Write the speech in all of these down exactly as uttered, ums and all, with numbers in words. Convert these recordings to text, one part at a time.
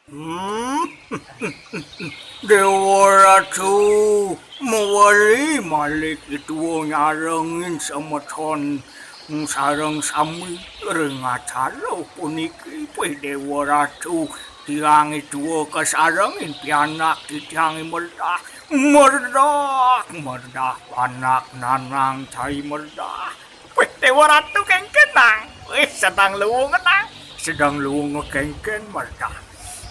Hmm? Déwa Ratu, mawali malih i tua nyarengin semeton sareng sami ring acara puniki. Puih Déwa Ratu, tiang i tua kasarengin pianak titiang i Merdah. Merdah, Merdah, panak Nanang cai Merdah. Wih, Déwa Ratu, kéngkén, Nang? Wih, sedeng luung, Nang. Sedeng luung kéngkén, Merdah?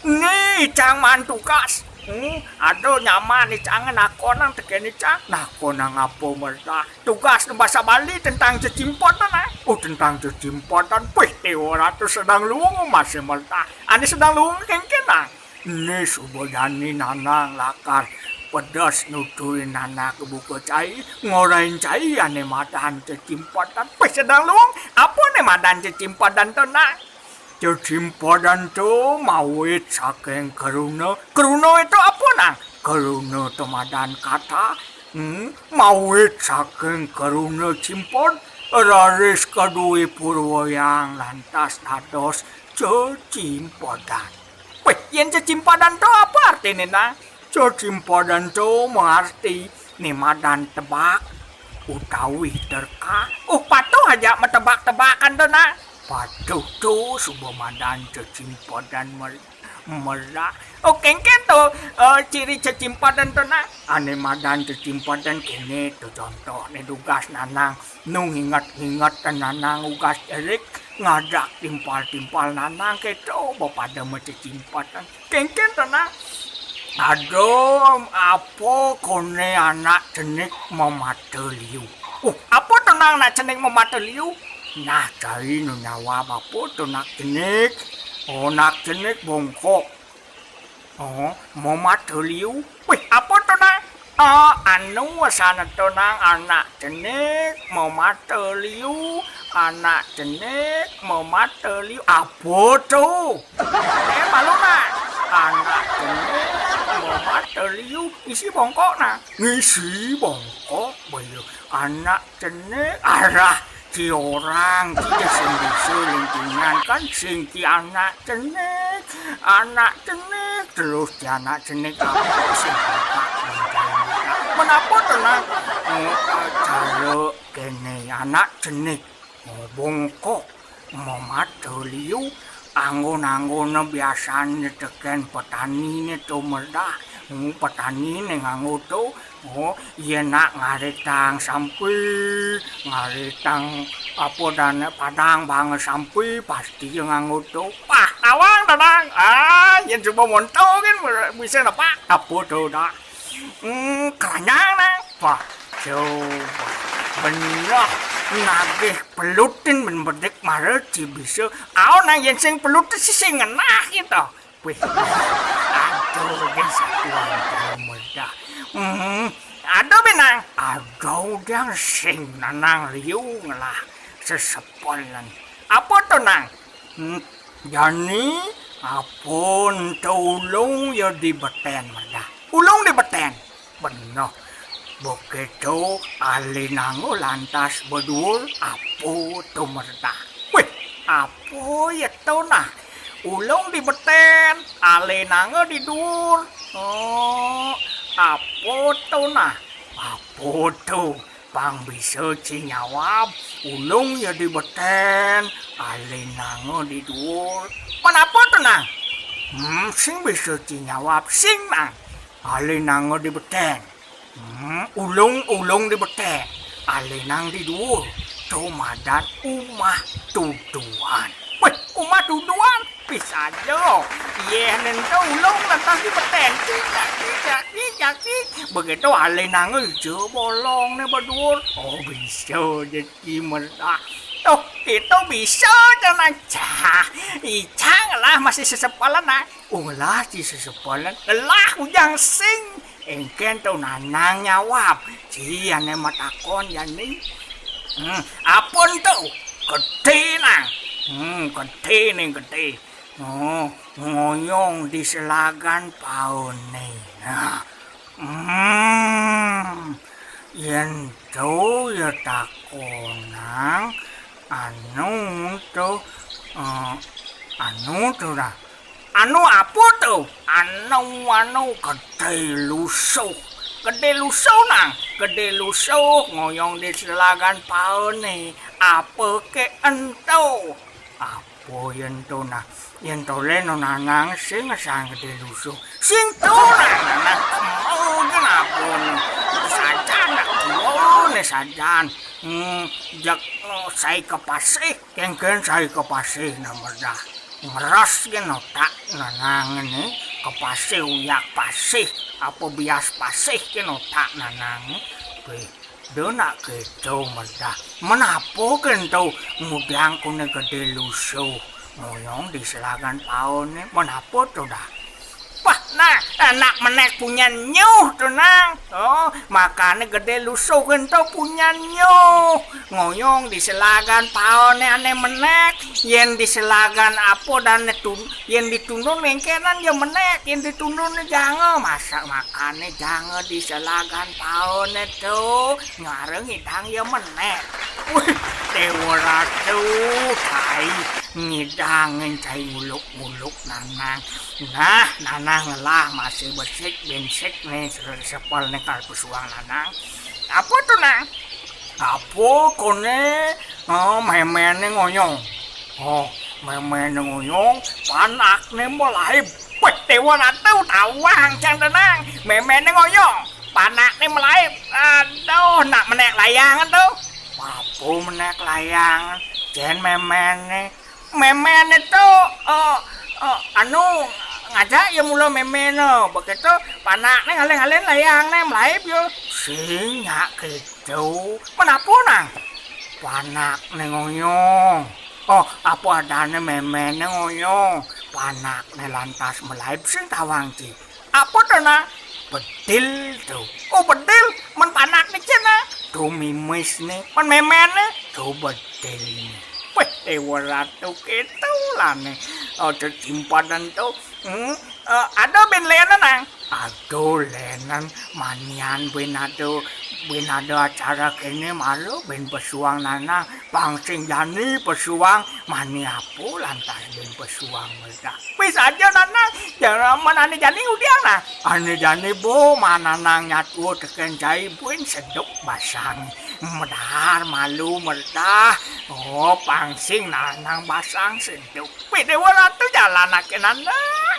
Ni icang maan tugas. Hmm, ada nyaman icang nakonang tekén icang. Nakonang apa, Merdah? Tugas basa Bali tentang cecimpodan, Nang. Oh, tentang cecimpodan. Wih, Déwa Ratu, sedeng luung masih, Merdah. Ané sedeng luung kéngkén, Nang? Né suba jani Nanang lakar pedes nuturin anak buka cai, ngorahin cai ané madan cecimpodan. Wih, sedeng luung, apa né madan cecimpodan to, Nang? Cecimpodan to mawit saking keruna. Keruna to apa, Nang? Keruna to madan kata. Hmm, mawit saking keruna cimpod, raris kadué purwayang lantas dados cecimpodan. Wéh, yén cecimpodan to apa artiné, Nang? Cecimpodan to maarti né madan tebak utawi terka. Oh, patuh ajak matebak-tebakan to, Nang. Patuh to suba madan cecimpodan, Mer-, Merdah. Oh, kéngkén to, eh, ciri cecimpodan to, Nang? Ané madan cecimpodan kéné to contohné dugas Nanang. Nu nginget-nginget Nanang ugas cerik, ngadak timpal-timpal Nanang kéto ba pada macecimpodan. Kéngkén to, Nang? Aduh, apa koné anak cenik mamata liu? Oh, apa to, Nang, anak cenik mamata liu? Nah, cai nu nyawab apa to, anak cenik? Oh, anak cenik bongkok. Oh, mamata liu. Wih, apa to, Nang? Ah, anu, sana to, Nang, anak cenik mamata liu, anak cenik mamata liu. Apa to? Eh, malu, Nang. Anak cenik mamata liu, ngisi bongkok, Nang. Ngisi bongkok, baya anak cenik. Arah, ci orang, ci ja sing bisa lingkingan, kan sing ci anak cenik. Anak cenik, terus ci anak cenik apa sing kakak lingkingan? Menapa to, Nang? Oh, cara kéné, anak cenik. Oh, bongkok, mamata liu, anggon-anggona biasané tekén petaniné to, Merdah. Hmm, petaniné nganggo to. Oh, yén nak ngaritang sampi, ngaritang apa dané padang banga sampi, pasti ja nganggo to. Wah, awang to, Nang. Ah, yén suba monto kan bisa napa? Apa to, dah? Hmm, keranjang, Nang. Wah, coba. Bener nagih pelutin ben bedik mara ci bisa. Aon, Nang, yén sing pelut sing ngenah gitu. Wih, aduh, gén satuan kamu dah. Hmm, aduh, Benang. Aduh, dang sing Nanang liu ngelah sesepelan. Apa to, Nang? Hmm, jani, apa to ulung ya di betén, Merdah? Ulung di betén. Beneh. Begitu alinanga lantas baduur, apa to, Merdah? Wih, apa ya to, nah? Ulung di betén, alinanga di duur. Oh, apa to, nah? Apa to? Pang bisa ci nyawab, ulung ya di betén, alinanga di duur. Pan apa to, Nang? Hmm, sing bisa ci nyawab, sing, Nang. Alinanga di betén. Hmm, ulung, ulung di betén. Alinang di duur. To madan umah tuduhan. Wéh, umah tuduhan? Pisaja. Yén ento ulung lantas di betén. Cicak, cicak, cicak, cicak. Begitu alinanga ja bolongné baduur. Oh, bisa ja ci Merdah. Tuh, kéto bisa ja, Nang. Cah, icang lah masih sesepelan, Nang. Ulah ci sesepelan, lah ujang sing. Éngkén to Nanang nyawab. Ci ané matakon jani. Hmm, apa to? Gedé, Nang. Hmm, gedé nih, gedé. Oh, ngoyong di selagan paoné. Nah. Hmm, yén to ya takonang, anu to, eh, anu to dah. Anu apa to? Anu, anu, Gedé Lusuh. Gedé Lusuh, Nang. Gedé Lusuh ngoyong di selagan paoné. Apa ké ento? Apa yén to, nah? Yén to lé no Nanang sing ngesan Gedé Lusuh. Sing to, nah, Nanang kemau gén apa no. Sajan, nah, kemau né sajan. Hmm, jak, oh, sai kepasih. Kéngkén sai kepasih na merdah. Ngeres gén otak Nanang né, kepasih uyak pasih, apa bias pasih gén otak Nanang né. Wéh, dona kéto merdah. Men apa gén to ngudiang koné Gedé Lusuh ngoyong di selagan paoné, men apa to dah? Wah, nah, anak menék punyan nyuh to, Nang. Oh, makané Gedé Lusuh ento punyan nyuh. Ngoyong di selagan paoné ané menék. Yén di selagan apa dané tun-, yén ditundun kéngkénan ya menék, yén ditundun janga. Masa makané janga di selagan paoné to. Nyuara ngidang ya menék. Wih, Déwa Ratu, cai ngidang cai nguluk-nguluk Nanang. Nah, Nanang ngelah masih besik, binsik né, se-, sepel né kal pesuang Nanang. Apa to, Nang? Apa koné? Oh, méméné ngoyong. Oh, méméné ngoyong, panakné malaib. Wéh, Déwa Ratu, tawang cang Nanang. Méméné ngoyong, panakné malaib. Aduh, nak menék layang to. Apa menék layang? Jén méméné. Méméné to, eh, eh, anu, ngajak ya mula méméné. Begitu, panakné ngalih-ngalih layangné malaib ya. Sing nyak kéto. Men apa, Nang? Panakné ngoyong. Oh, apa adané méméné ngoyong. Panakné lantas malaib sing tawang ci. Apa to, Nang? Bedil to. Oh, bedil. Men panakné cén, Nang? To mimisné. Men méméné? To bedilné. Wéh, Déwa Ratu, kéto lané. Ada timpadan to. Hmm, eh, ada bén lénan, Nang? Ada lénan, manian bén ada, bén ada acara kéné mara bén pesuang Nanang. Pang sing jani pesuang, mani apa lantas bén pesuang merdah. Wis aja, Nanang, jangan ané jani ngudiang, Nang. Ané jani bo, mananang nyatua tekén cai buin seduk basang. Medar malu merdah. Oh, pang sing Nanang basang seduk. Wih, Déwa Ratu, jalanaké Nanang.